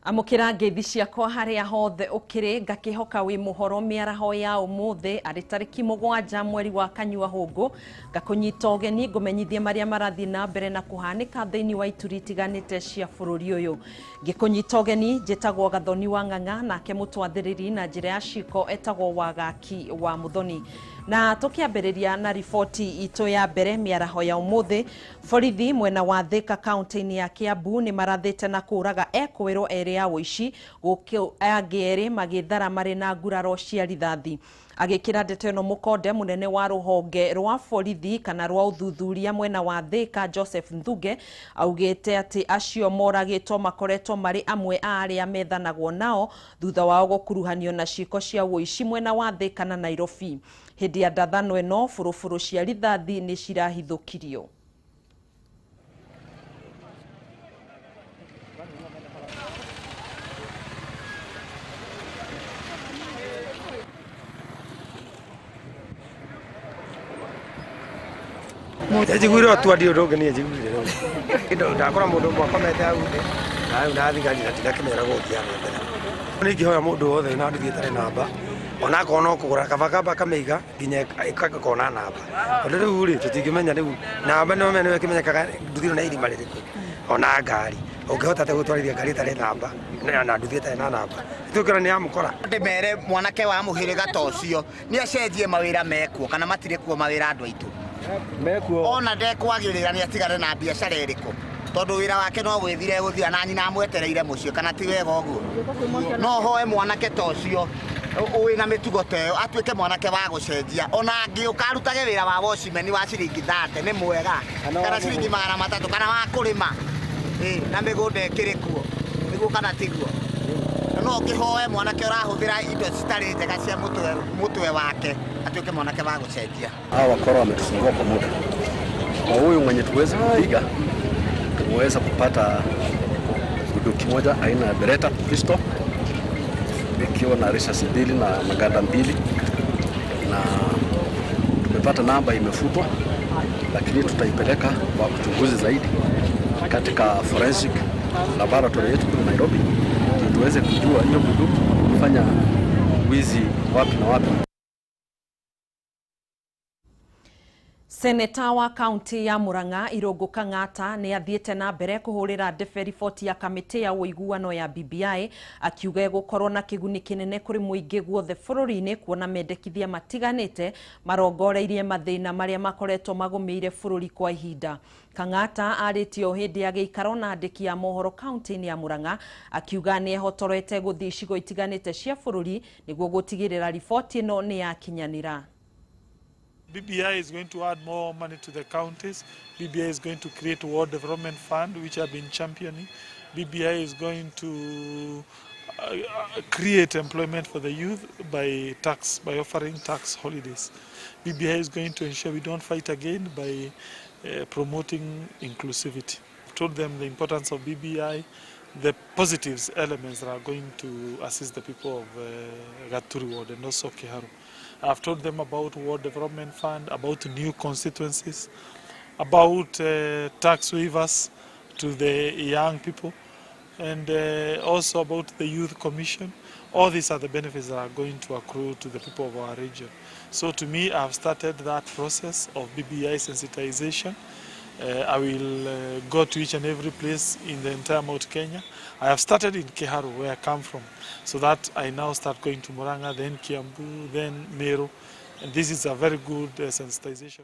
Amũkĩra ngeithi ciakwa harĩa hothe ũkĩrĩ ngakĩhoka wĩ mũhoro mĩaraho ya ũmũthĩ arĩ tarĩki 7 mweri wa kanyua hũngũ ngakũnyita ũgeni ngũmenyithie marĩa marathiĩ na mbere na kũhanĩka thĩinĩ wa ituri itiganĩte cia bũrũri ũyũ. Ngĩkũnyita ũgeni njĩtagwo Gathoni wa Ng'ang'a nake mũtwathĩrĩri na njĩra ya ciko etagwo Wagaki wa Muthoni. Na tũkĩambĩrĩria na riboti itũ ya mbere mĩaraho ya ũmũthĩ, borithi mwena wa Thika kaunti-inĩ ya Kiambu nĩ marathĩte na kũraga ekwĩrwo erĩ ya ũici gũkũ angĩ erĩ magĩthara marĩ na nguraro cia rithathi. Agĩkĩra ndeto ĩno mũkonde mũnene wa rũhonge rwa borithi kana rwa ũthuthuria mwena wa Thika Joseph Nthuge augĩte atĩ acio moragĩtwo makoretwo marĩ amwe a arĩa methanagwo nao thutha wao gũkuruhanio na ciĩko cia ũici mwena wa Thika na Nairobi. Hĩndĩ ya ndathano ĩno bũrũbũrũ cia rithathi nĩ cirahithũkirio. Njiguire tu andi undu ni njiguire ndo ndakora mundu ũmwe akomete hau thĩ na rĩu ndathigari na ndinakĩmera gũthiĩ na mbere. Nĩ ingĩhoya mũndũ wothe na nduthi ĩtarĩ namba ona akorwo no kũgũra kaba kaba kamĩiga nginya ĩgakona namba, tondũ rĩu rĩ tũtingĩmenya rĩu namba nĩwe nĩwe ĩkĩmenyekaga nduthi ĩno nĩ irima rĩrĩkũ ona ngari ũngĩhota atĩa gũtwarithia ngari ĩtarĩ namba na nduthi ĩtarĩ na namba tũkĩra nĩ yamũkora. Ndĩmere mwanake wa mũhĩrĩga ta ũcio nĩ acenjie mawĩra mekuo kana matirĩ kuo mawĩra andũ aitũ ona ndekwagĩrĩra nĩ atigane na biacara ĩrĩkũ tondũ wĩra wake no gwĩthire gũthira na nyina amwetereire mũciĩ kana ti wega ũguo. No hoe mwanake ta ũcio wĩna mĩtugo ta ĩyo atuĩke mwanake wa gũcenjia ona angĩũka arutage wĩra wa watchman wa ciringi 30 nĩ mwega kana ciringi 300 kana wa kũrĩma na mĩgũnda ĩkĩrĩ kuo nĩguo kana tiguo. No ũkĩhoe mwanake ũrahũthĩra indo citarĩ njega cia mũtwe wake atuĩke mwanake wa gũcenjia. Hawa wakora wametusumbua kwa muda, kwa huyu mwenye tuweza kupiga tumeweza kupata bunduki moja aina ya Beretta pistol ikiwa na risasi 2 na maganda 2, na tumepata namba imefutwa, lakini tutaipeleka kwa uchunguzi zaidi katika forensic laboratory yetu kule Nairobi ili tuweze kujua hiyo bunduki ilifanya wizi wapi na wapi. Seneta wa kaunti ya Murang'a Irungu Kang'ata nĩ athiĩte na mbere kũhũrĩra ndebe riboti ya kamĩtĩ ya ũiguano ya BBI akiuga ĩgũkorwo na kĩguni kĩnene kũrĩ mũingĩ guothe bũrũri-inĩ kuona mendekithia matiganĩte marongoreirie mathĩna marĩa makoretwo magũmĩire bũrũri kwa ihinda. Kang'ata arĩtio hĩndĩ ya gĩikaro na andĩki a mohoro kaunti-inĩ ya Murang'a akiuga nĩ ehotorete gũthiĩ icigo itiganĩte cia bũrũri nĩguo gũtigĩrĩra riboti ĩno nĩ yakinyanĩra. BBI is going to add more money to the counties. BBI is going to create a Ward Development Fund, which I've been championing. BBI is going to create employment for the youth by offering tax holidays. BBI is going to ensure we don't fight again by promoting inclusivity. I've told them the importance of BBI, the positives elements that are going to assist the people of Gaturi Ward and also Kiharu. I've told them about Ward Development Fund, about new constituencies, about tax waivers to the young people, and also about the Youth Commission. All these are the benefits that are going to accrue to the people of our region. So to me, I've started that process of BBI sensitization. I will go to each and every place in the entire Mount Kenya. I have started in Kiharu, where I come from, so that I now start going to Murang'a, then Kiambu, then Meru, and this is a very good sensitization.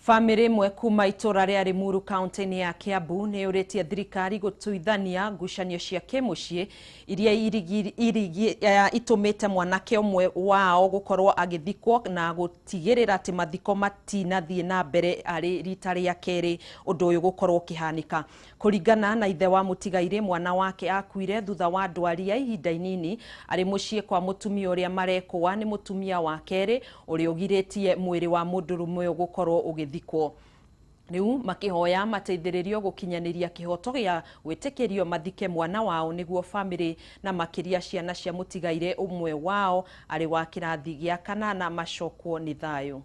Famĩlĩ ĩmwe kuma itũra rĩa Limuru kaunti-inĩ ya Kiambu nĩ yũrĩtie thirikari gũtuithania ngucanio cia kĩmũciĩ iria itũmĩte mwanake ũmwe wao gũkorwo agĩthikwo na gũtigĩrĩra atĩ mathiko matinathiĩ na mbere arĩ rita rĩa kerĩ ũndũ ũyũ gũkorwo ũkĩhanĩka. Kũringana na ithe wa mũtigairĩ, mwana wake akuire thutha wa ndwari ya ihinda inini arĩ mũciĩ kwa mũtumia ũrĩa marekũa nĩ mũtumia wa kerĩ ũrĩa ũgirĩtie mwĩrĩ wa mũndũrũme ũyũ gũkorwo ũgĩthikwo. Rĩu makĩhoya mateithĩrĩrio gũkinyanĩria kĩhoto gĩa gwĩtĩkĩrio mathike mwana wao nĩguo famĩlĩ na makĩria ciana cia mũtigairĩ ũmwe wao arĩ wa kĩrathi gĩa kanana macokwo nĩ thayũ.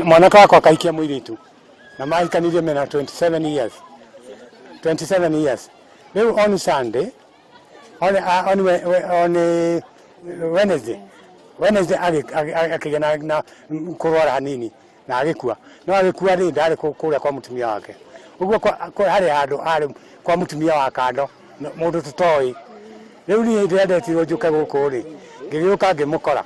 Mwanake wakwa akaikia mũirĩtu na mahikanirie mena 27 years. 27 years. Rĩu on Sunday, on Wednesday, Wednesday akĩgĩa na kũrwara hanini na agĩkua. No agĩkua rĩ, ndarĩ kũrĩa kwa mũtumia wake. Ũguo harĩ handũ arĩ kwa mũtumia wa kando, mũndũ tũtoĩ. Rĩu niĩ hĩndĩ ĩrĩa ndetirwo njũke gũkũ rĩ, ngĩgĩũka ngĩmũkora.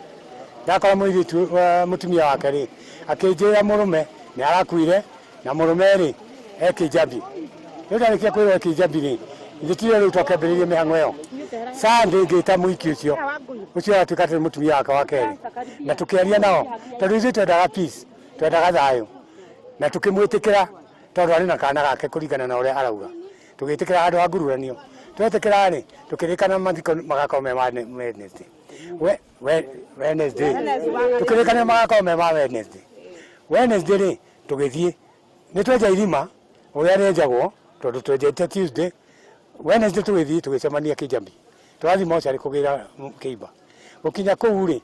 Ndakora mũirĩtu mũtumia wake rĩ, akĩnjĩra mũrũme nĩ arakuire na mũrũme rĩ e Kĩnjambi. Rĩu ndarĩkia kwĩrwo e Kĩnjambi rĩ, ithuĩ tire rĩu twakĩambĩrĩirie mĩhang'o ĩyo. Sunday ngĩta mũhiki ũcio, ũcio aratuĩka atĩ nĩ mũtumia wake wa kerĩ, na tũkĩaria nao tondũ ithuĩ twendaga peace, twendaga thayũ, na tũkĩmwĩtĩkĩra tondũ arĩ na kana gake kũringana na ũrĩa arauga. Tũgĩtĩkĩra handũ ha ngururanio. Twetĩkĩra rĩ, tũkĩrĩkana mathiko magakorwo me ma Wednesday. Wednesday. Tũkĩrĩkana magakorwo me ma Wednesday. Wednesday rĩ, tũgĩthiĩ. Nĩ twenja irima ũrĩa rĩenjagwo tondũ twenjete Tuesday. Wednesday tũgĩthiĩ tũgĩcemania Kĩnjambi. Tũrathiĩ mocarĩ kũgĩra kĩimba. Gũkinya kũu rĩ,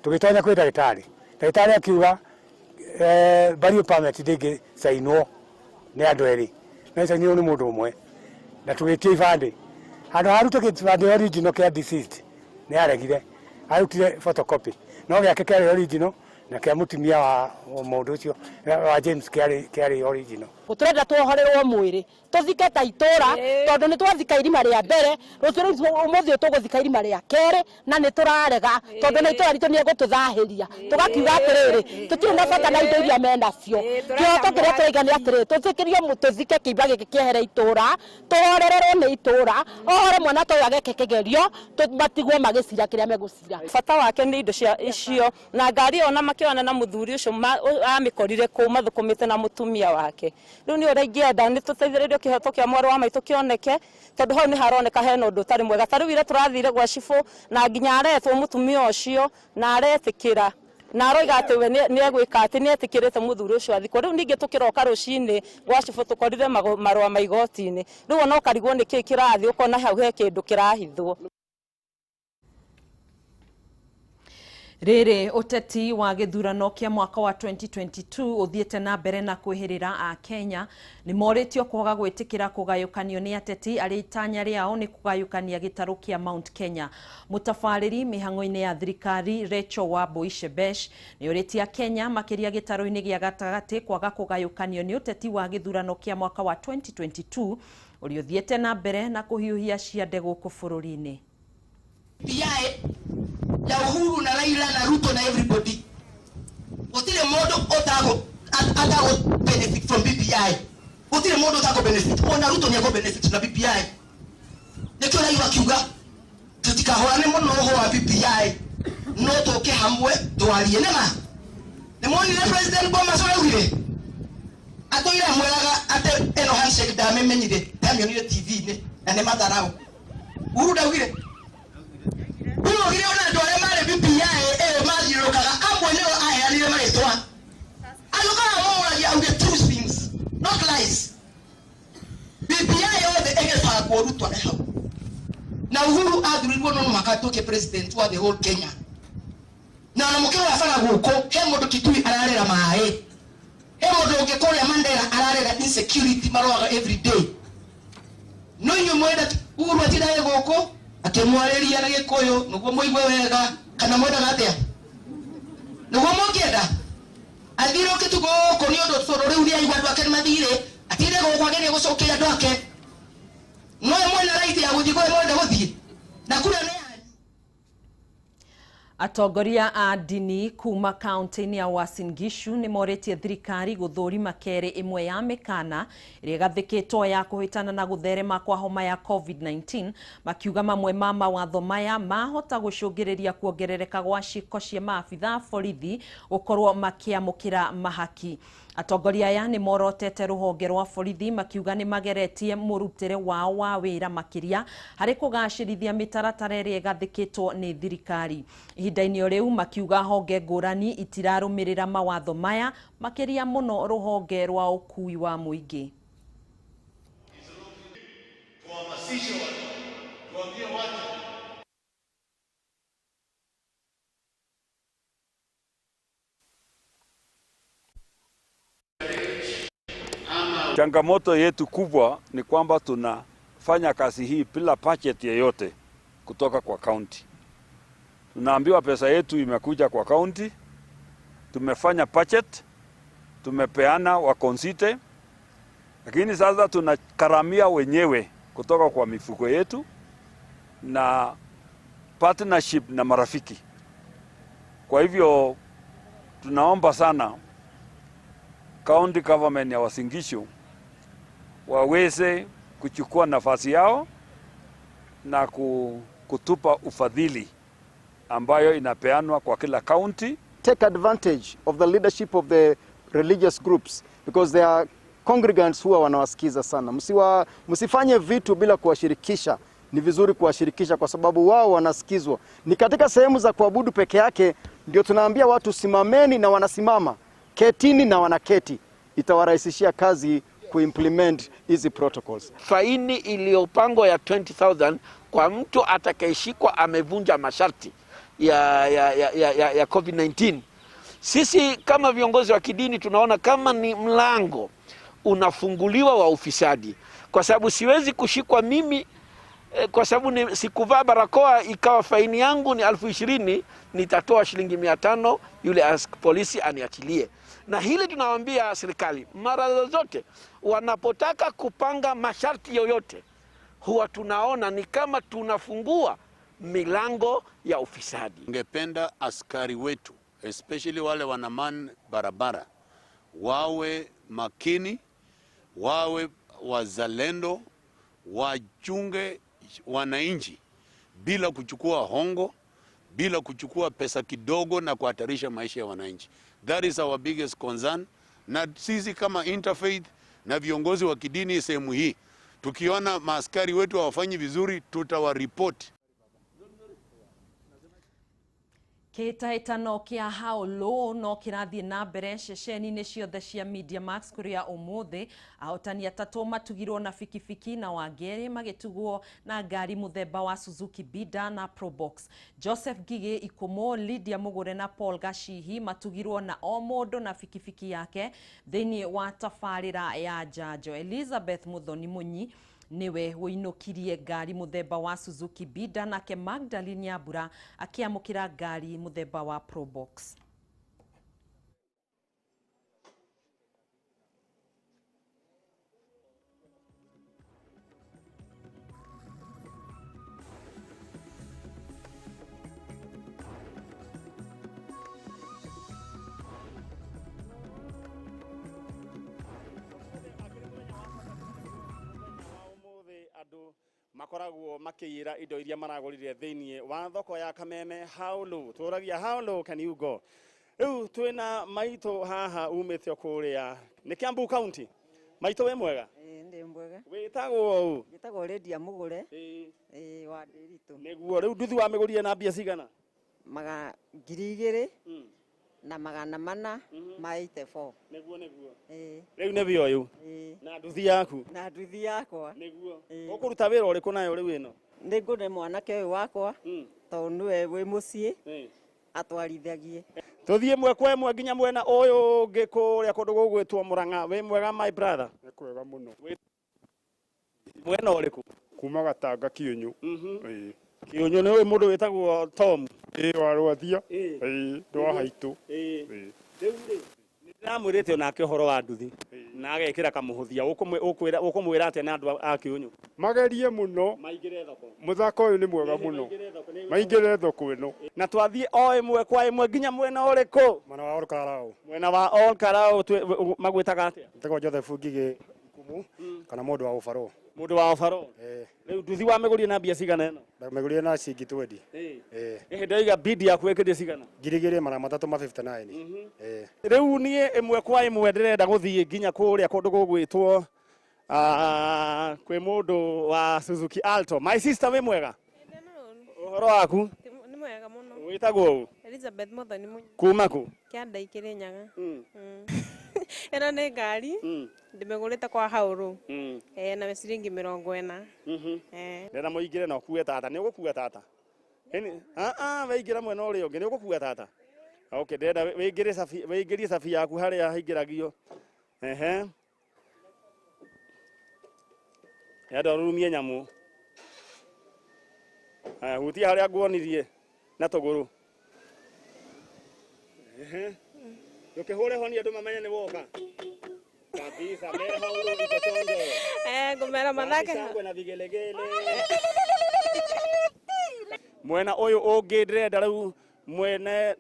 tũgĩtonya kwĩ ndagĩtarĩ. Ndagĩtarĩ akiuga burial permit ndĩngĩcainwo nĩ andũ erĩ, no ĩcainirwo nĩ mũndũ ũmwe. Na tũgĩtia ibandĩ. Handũ ha arute kĩbandĩ original kĩa deceased, nĩ aregire. Arutire photocopy. No gĩake kĩarĩ original na kĩa mũtumia wa mũndũ ũcio wa James kĩarĩ original. Turenda tuohorerwo mwĩrĩ tũthike ta itũra tondũ nĩ twathika irima rĩa mbere, rũciũ rũu ũmũthĩ ũyũ tũgũthika irima rĩa kerĩ na nĩ tũrarega tondũ na itũra ritũ nĩ egũtũthahĩria. Tũgakiuga atĩrĩrĩ, tũtirĩ na bata na indo iria menacio. Kĩhoto kĩrĩa tũraiga nĩ atĩrĩrĩ, tũthikĩrio tũthike kĩimba gĩkĩ kĩehere itũra, tũhorererwo nĩ itũra, ohore mwana ta ũyũ ageke kĩgerio, matigwo magĩcira kĩrĩa megũcira. Bata wake nĩ indo cia icio na ngari ĩyo, na makĩona na mũthuri ũcio amĩkorire kũu mathũkũmĩte na mũtumia wake. Rĩu nĩ ũrĩa ingĩenda nĩ tũteithĩrĩrio kĩhoto kĩa mwarĩ wa maitũ kĩoneke, tondũ hau nĩ haroneka hena ũndũ ũtarĩ mwega. Ta rĩu ira tũrathire gwa cibũ na nginya aretwo mũtumia ũcio na aretĩkĩra na aroiga atĩ we nĩ egwĩka atĩ nĩ etĩkĩrĩte mũthuri ũcio athikwo. Rĩu ningĩ tũkĩroka rũcinĩ gwa cibũ tũkorire marũa ma igoti-inĩ. Rĩu ona ũkarigwo nĩ kĩĩ kĩrathiĩ, ũkona hau he kĩndũ kĩrahithwo. Rĩrĩ ũteti wa gĩthurano kĩa mwaka wa 2022 ũthiĩte na mbere na kwĩhĩrĩra a Kenya nĩ morĩtio kwaga gwĩtĩkĩra kũgayũkanio nĩ ateti arĩa itanya rĩao nĩ kũgayũkania gĩtarũ kĩa Mount Kenya. Mũtabarĩri mĩhang'o-inĩ ya thirikari Rachel Wambui Shebesh nĩ orĩtie Kenya makĩria gĩtarũ-inĩ gĩa gatagatĩ kwaga kũgayũkanio nĩ ũteti wa gĩthurano kĩa mwaka wa 2022 ũrĩa ũthiĩte na mbere na kũhiũhia ciande gũkũ bũrũri-inĩ. Ya Uhuru na Raila na Ruto na everybody. Gutire mundu utago atago benefit from BBI. Gutire mundu utago benefit. Ona Ruto ni ago benefit na BBI. Nikio Raila akiuga tutikahorane muno uhoro wa BBI. No tuke hamwe twarie nema. Ni monire President Bomas augire. Atoire mweraga ate eno handshake ndamimenyire, ndamionire TV-inĩ na nĩ matharau. Uhuru ndaugire. Urugire ona andu aria mari BBI ĩyo mathiũrũrũkaga amwe nĩo aheanire marĩtwa. Agĩũkaga amũragia auge true things, not lies. BBI yothe ĩgĩbangwo Ruto arĩ hau. Na Uhuru athurirwo no mũhaka atuĩke president wa the whole Kenya. Na ona mũkĩrora bara gũkũ he mũndũ Kitui ararera maĩ. He mũndũ ũngĩ kũrĩa Mandera ararera insecurity maroaga every day. No inyuĩ mwenda Uhuru atindage gũkũ akĩmwarĩria na Gĩkũyũ nĩguo mũigue wega, kana mwendaga atĩa? Nĩguo mũngĩenda athire ũkĩtu gũkũ nĩ ũndũ tondũ rĩu nĩaigua andũ ake nĩmathire, atinde gũkũ agerie gũcokia andũ ake. No mwena right ya gũthiĩ kũrĩa mwenda gũthiĩ na kura nĩ yanyu. Atongoria a ndini kuma kaunti-inĩ ya Uasin Gishu nĩ morĩtie thirikari gũthũrima kerĩ ĩmwe ya mĩkana ĩrĩa ĩgathĩkĩtwo ya kũhĩtana na gũtherema kwa homa ya COVID-19, makiuga mamwe ma mawatho maya mahota gũcũngĩrĩria kuongerereka gwa ciĩko cia maabitha a borithi gũkorwo makĩamũkĩra mahaki. Atongoria aya nĩ morotete rũhonge rwa borithi makiuga nĩ mageretie mũrutĩre wao wa wĩra makĩria harĩ kũgacĩrithia mĩtaratara ĩrĩa ĩgathĩkĩtwo nĩ thirikari. Ihinda-inĩ o rĩu makiuga honge ngũrani itirarũmĩrĩra mawatho maya makĩria mũno rũhonge rwa ũkui wa mũingĩ. Changamoto yetu kubwa ni kwamba tunafanya kazi hii bila budget yeyote kutoka kwa county. Tunaambiwa pesa yetu imekuja kwa county, tumefanya budget, tumepeana wakonsite, lakini sasa tunakaramia wenyewe kutoka kwa mifuko yetu na partnership na marafiki. Kwa hivyo tunaomba sana county government ya Uasin Gishu waweze kuchukua nafasi yao na kutupa ufadhili ambayo inapeanwa kwa kila county. Take advantage of the leadership of the religious groups because they are congregants huwa wanawasikiza sana. Msifanye vitu bila kuwashirikisha. Ni vizuri kuwashirikisha kwa sababu wao wanasikizwa. Ni katika sehemu za kuabudu peke yake ndio tunaambia watu simameni na wanasimama, ketini na wanaketi. Itawarahisishia kazi kuimplement hizi protocols. Faini iliyopangwa ya 20,000 kwa mtu atakayeshikwa amevunja masharti ya COVID-19. Sisi kama viongozi wa kidini tunaona kama ni mlango unafunguliwa wa ufisadi, kwa sababu siwezi kushikwa mimi kwa sababu sikuvaa barakoa ikawa faini yangu ni 20,000, nitatoa shilingi 500 yule polisi aniachilie. Na hili tunawaambia serikali mara zote wanapotaka kupanga masharti yoyote huwa tunaona ni kama tunafungua milango ya ufisadi. Ningependa askari wetu especially wale wanaman barabara wawe makini, wawe wazalendo, wachunge wananchi bila kuchukua hongo, bila kuchukua pesa kidogo na kuhatarisha maisha ya wananchi. That is our biggest concern. Na sisi kama interfaith na viongozi wa kidini sehemu hii, tukiona maaskari wetu hawafanyi vizuri tutawaripoti. Kĩhĩtahĩtano kĩa How Low no kĩrathiĩ na mbere ceceni-inĩ ciothe cia Media Max kũrĩa ũmũthĩ ahotani atatũ matugirwo na bikibiki na wangĩ magĩtugwo na ngari mũthemba wa Suzuki Bida na Probox. Joseph Gige Ikumo, Lydia Mugure na Paul Gashihi matugirwo na o mũndũ na bikibiki yake thĩinĩ wa tabarĩra ya njanjo. Elizabeth Muthoni Munyi niwe wĩinũkirie ngari mũthemba wa Suzuki Bida nake Magdalene Nyambura akĩamũkĩra ngari mũthemba wa Probox. Makoragwo makĩiyĩra indo iria maragũrire thĩinĩ wa thoko ya Kameme. How low tũragia, how low can you go? Rĩu twĩna maitũ haha umĩte kũrĩa nĩ Kiambu County. Maitũ wĩ mwega? Ndĩ mwega. Wĩtagwo ũ? Njĩtagwo Lydia Mugure. Ĩĩ wa Ndĩritũ. Nĩguo. Rĩu nduthi wa mĩgũrire na mbia cigana? 2,000 na 484. Nĩguo nĩguo. Ĩĩ. Rĩu nĩ wĩ ũyũ. Na nduthi yaku? Na nduthi yakwa. Nĩguo. Ũkũruta wĩra ũrĩkũ nayo rĩu ĩno? Nĩ ngũne mwanake ũyũ wakwa tondũ nĩwe wĩ mũciĩ atwarithagie. Tũthiĩ ĩmwe kwa ĩmwe nginya mwena ũyũ ũngĩ kũrĩa kũndũ gũgwĩtwo Murang'a. Wĩ mwega my brother? Nĩ kwega mũno. Mwena ũrĩkũ? Kuma Gatanga Kĩũnyũ. Ĩĩ. Kĩũnyũ nĩ ũĩ mũndũ wĩtagwo Tom? Ĩĩ wa Rwathia. Ĩĩ ndwa haitũ. Ĩĩ. Rĩu rĩ nĩndĩramwĩrĩte onake ũhoro wa nduthi na agekĩra kamũhũthia. Ũkũmwĩra atĩa na andũ a Kĩũnyũ? Magerie mũno. Maingĩre thoko. Mũthako ũyũ nĩ mwega mũno. Maingĩre thoko ĩno. Na twathiĩ o ĩmwe kwa ĩmwe nginya mwena ũrĩkũ? Mwena wa Olkarau. Mwena wa Olkarau magwĩtaga atĩa? Njĩtagwo Joseph Ngigĩ Ikumu kana mũndũ wa ũbarũ. Mundu wa overall. Riu nduthi wamĩgũrire na mbia cigana ĩno? Ndamĩgũrire na ciringi 20. Ĩhĩ ndaiga bid yaku ĩkĩrie cigana? 2359. Rĩu niĩ ĩmwe kwa ĩmwe ndĩrenda gũthiĩ nginya kũrĩa kũndũ gũgwĩtwo kwĩ mũndũ wa Suzuki Alto. My sister, wĩ mwega? Ũhoro waku? Nĩ mwega mũno. Wĩtagwo ũ? Elizabeth Muthoni Munyi. Kuma kũ? Kĩanda ikĩrĩ Nyaga. Ĩno nĩ ngari ndĩmĩgũrĩte kwa Haũrũ. Na ciringi 40. Ndĩrenda mũingĩre na ũkue tata. Nĩ ũgũkua tata? Ĩni, weingĩra mwena ũrĩa ũngĩ, nĩ ũgũkua tata? Okay, ndĩrenda wĩingĩrie cabi, wĩingĩrie cabi yaku harĩa haingĩragio. Ehe. Ndĩrenda ũrurumie nyamũ. Aya, hutia harĩa nguonirie na tũgũrũ. Ehe. Ndũkĩhũre honi andũ mamenye nĩ woka. Kabisa, mera haũrũ iko chonjo. Ngũmera mathake. Shangwe na vigelegele. Mwena ũyũ ũngĩ ndĩrenda rĩu mwene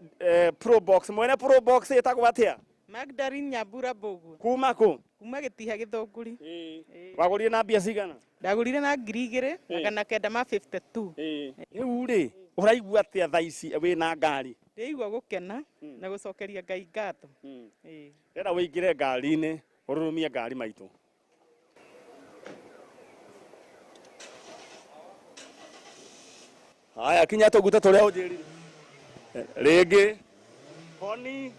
Probox, mwene Probox ĩtagwo atĩa? Magdalene Nyambura Mbũguo. Kuma kũ? Kuma Gĩtiha Gĩthũngũri. Wagũrire na mbia cigana? Ndagũrire na 2952. Rĩu rĩ, ũraigua atĩa thaa ici wĩna ngari? Ndĩraigua gũkena na gũcokeria Ngai ngatho. Ndĩrenda wĩingĩre ngari-inĩ, ũrũrũmie ngari maitũ. Haya, kinya tũguta tũrĩa ũnjĩrire. Rĩngĩ. Honi.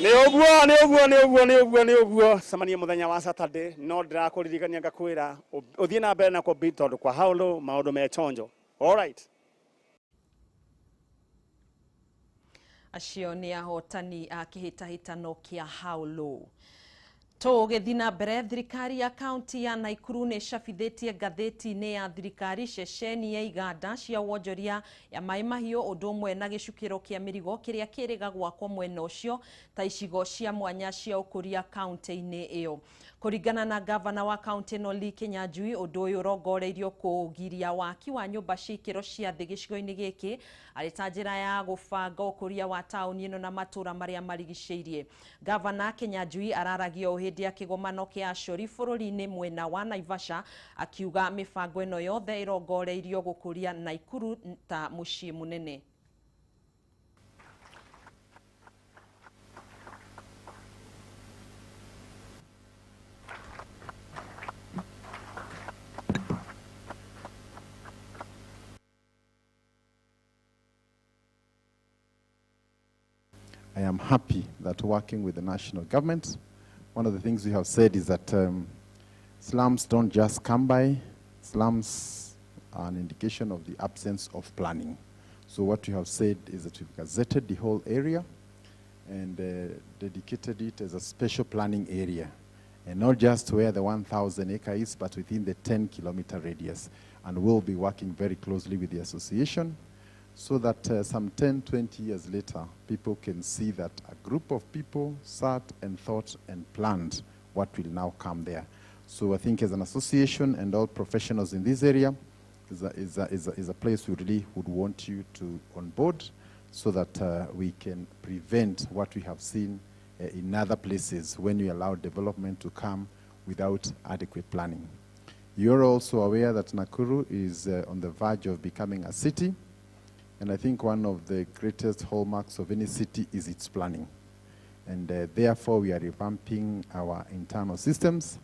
Nĩ ũguo, nĩ ũguo, nĩ ũguo, nĩ ũguo, nĩ ũguo. Cemania mũthenya wa Saturday, no ndĩrakũririkania ngakwĩra ũthiĩ na mbere na kũbid tondũ kwa Haũlũ maũndũ me chonjo. All right. Acio nĩ ahotani a kĩhĩtahĩtano kĩa Haũlũ. Tũgĩthiĩ na mbere, thirikari ya kaunti ya Nakuru nĩ ĩcabithĩtie ngathĩti-inĩ ya thirikari ceceni ya iganda cia wonjoria ya maĩ mahiũ ũndũ ũmwe na gĩcukĩro kĩa mĩrigo kĩrĩa kĩrĩga gwakwo mwena ũcio ta icigo cia mwanya cia ũkũria kaunti-inĩ ĩyo. Kũringana na gavana wa kaunti ĩno Lee Kinyanjui, ũndũ ũyũ ũrongoreirio kũgiria waki wa nyũmba cia ikĩro cia thĩ gĩcigo-inĩ gĩkĩ arĩ ta njĩra ya gũbanga ũkũria wa taũni ĩno na matũũra marĩa marigicĩirie. Gavana Kinyanjui araragia o hĩndĩ ya kĩgomano kĩa acori bũrũri-inĩ mwena wa Naivasha, akiuga mĩbango ĩno yothe ĩrongoreirio gũkũria Nakuru ta mũciĩ mũnene. I am happy that working with the national government, one of the things we have said is that slums don't just come by. Slums are an indication of the absence of planning. So what we have said is that we've gazetted the whole area and dedicated it as a special planning area. And not just where the 1,000 acre is, but within the 10-kilometer radius. And we'll be working very closely with the association so that some 10, 20 years later, people can see that a group of people sat and thought and planned what will now come there. So I think as an association and all professionals in this area, is a place we really would want you to on board so that we can prevent what we have seen in other places when we allow development to come without adequate planning. You're also aware that Nakuru is on the verge of becoming a city. And I think one of the greatest hallmarks of any city is its planning. And therefore, we are revamping our internal systems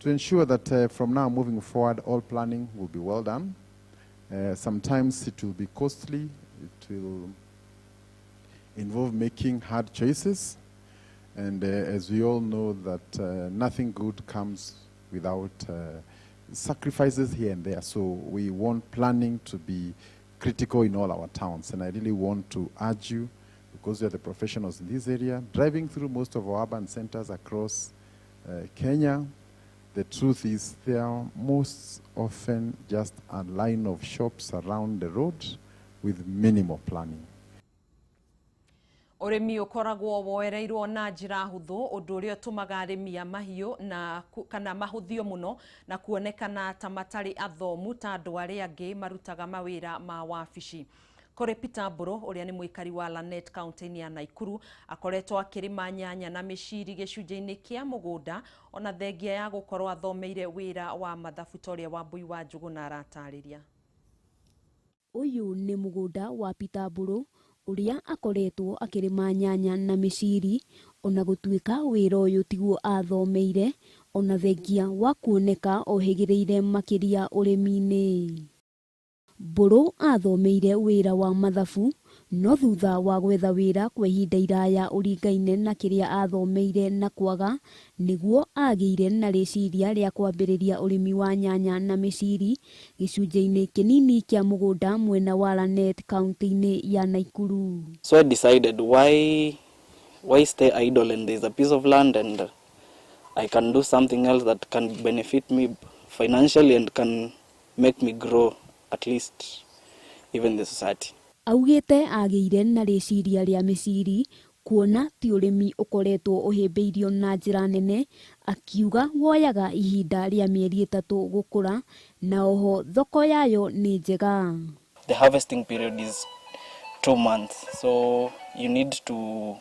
to ensure that from now moving forward, all planning will be well done. Sometimes it will be costly. It will involve making hard choices. And as we all know that nothing good comes without sacrifices here and there. So we want planning to be critical in all our towns. And I really want to urge you, because you are the professionals in this area, driving through most of our urban centers across Kenya, the truth is they are most often just a line of shops around the road with minimal planning. Ũrĩmi ũkoragwo woereirwo na njĩra hũthũ, ũndũ ũrĩa ũtũmaga arĩmi a mahiũ na kana mahũthio mũno na kuonekana ta matarĩ athomu ta andũ arĩa angĩ marutaga mawĩra ma wabici. Kũrĩ Peter Mbũrũ ũrĩa nĩ mũikari wa Lanet kaunti-inĩ ya Naikuru akoretwo akĩrĩma nyanya na mĩciri gĩcunjĩ-inĩ kĩa mũgũnda ona thengia ya gũkorwo athomeire wĩra wa mathabu ta ũrĩa Wambui wa Njũgũna aratarĩria. Ũyũ nĩ mũgũnda wa Peter Mbũrũ ũrĩa akoretwo akĩrĩma nyanya na mĩciri ona gũtuĩka wĩra ũyũ tiguo athomeire ona thengia wa kuoneka ohĩgĩrĩire makĩria ũrĩmi-inĩ. Mbũrũ athomeire wĩra wa mathabu no thutha wa gwetha wĩra kwa ihinda iraya ũringaine na kĩrĩa athomeire na kwaga nĩguo agĩire na rĩciria rĩa kwambĩrĩria ũrĩmi wa nyanya na mĩciri gĩcunjĩ-inĩ kĩnini kĩa mũgũnda mwena wa Lanet kaunti-inĩ ya Naikuru. So I decided why stay idle and there's a piece of land and I can do something else that can benefit me financially and can make me grow at least even the society. Augĩte agĩire na rĩciria rĩa mĩciri kuona ti ũrĩmi ũkoretwo ũhĩmbĩirio na njĩra nene, akiuga woyaga ihinda rĩa mĩeri 3 gũkũra na oho thoko yayo nĩ njega. The harvesting period is 2 months, so you need to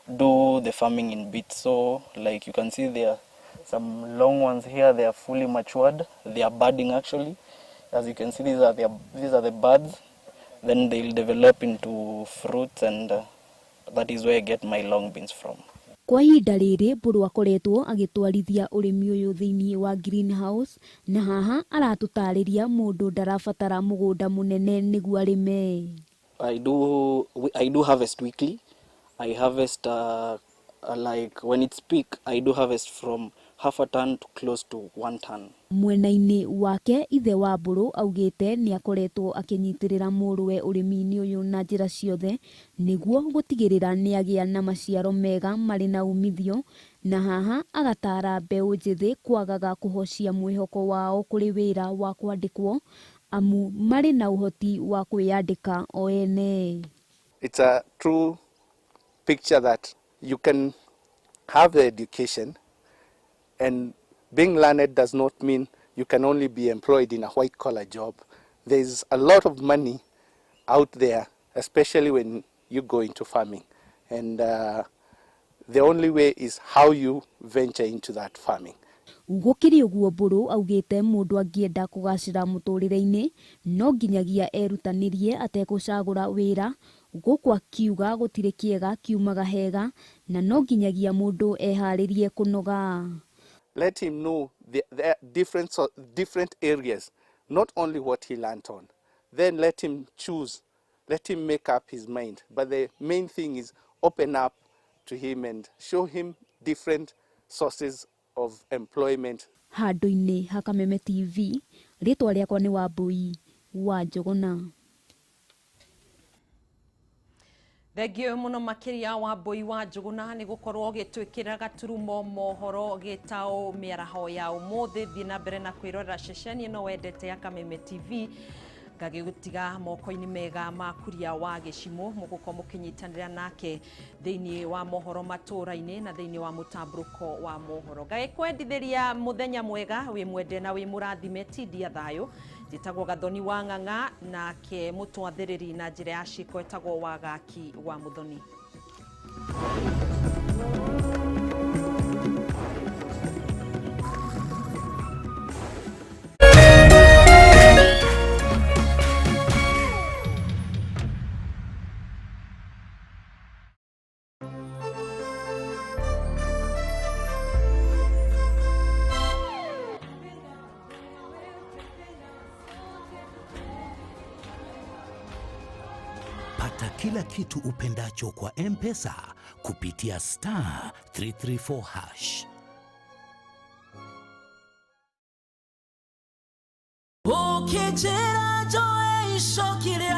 do the farming in bits. So like you can see there are some long ones here, they are fully matured, they are budding actually. As you can see, these are the buds. Then they'll develop into fruits, and that is where I get my long beans from. Kwa ihinda rĩrĩ Mbũrũ akoretwo agĩtwarithia ũrĩmi ũyũ thĩinĩ wa greenhouse na haha aratũtarĩria mũndũ ndarabatara mũgũnda mũnene nĩguo arĩme. I do harvest weekly. I harvest like when it's peak, I do harvest from half a ton to close to 1 ton. Mwena-inĩ wake ithe wa Mbũrũ augĩte nĩ akoretwo akĩnyitĩrĩra mũrũwe ũrĩmi-inĩ ũyũ na njĩra ciothe nĩguo gũtigĩrĩra nĩ agĩa na maciaro mega marĩ na umithio, na haha agatara mbeũ njĩthĩ kwagaga kũhocia mwĩhoko wao kũrĩ wĩra wa kwandĩkwo amu marĩ na ũhoti wa kwĩyandĩka o ene. It's a true picture that you can have the education, and being learned does not mean you can only be employed in a white-collar job. There's a lot of money out there, especially when you go into farming. And the only way is how you venture into that farming. Gũkĩrĩ ũguo Mbũrũ augĩte mũndũ angĩenda kũgacĩra mũtũrĩre-inĩ no nginyagia erutanĩrie atekũcagũra wĩra, gũkũ akiuga gũtirĩ kĩega kiumaga hega na no nginyagia mũndũ eharĩrie kũnoga. Let him know the different areas, not only what he learned on. Then let him choose, let him make up his mind. But the main thing is open up to him and show him different sources of employment. Handũ-inĩ ha Kameme TV, rĩtwa rĩakwa nĩ Wambui wa Njũgũna. Thengio muno makiria Wambui wa Njũgũna nĩ gũkorwo ũgĩtwĩkĩra gaturumo mohoro gĩtaũ mĩaraho ya ũmũthĩ. Thiĩ na mbere na kwĩrorera ceceni ĩno wendete ya Kameme TV, ngagĩgũtiga moko-inĩ mega ma Kuria wa Gĩcimũ mũgũkorwo mũkĩnyitanĩra nake thĩinĩ wa mohoro matũra-inĩ na thĩinĩ wa mũtambũrũko wa mohoro. Ngagĩkwendithĩria mũthenya mwega, wĩ mwende na wĩ mũrathime, tindia thayũ. Njĩtagwo Gathoni wa Ng'ang'a, nake mũtwathĩrĩri na njĩra ya ciĩko etagwo Wagaki wa Mũthoni. Pata kila kitu upendacho kwa M-Pesa kupitia star 334 hash. Ukijira joe ishokire.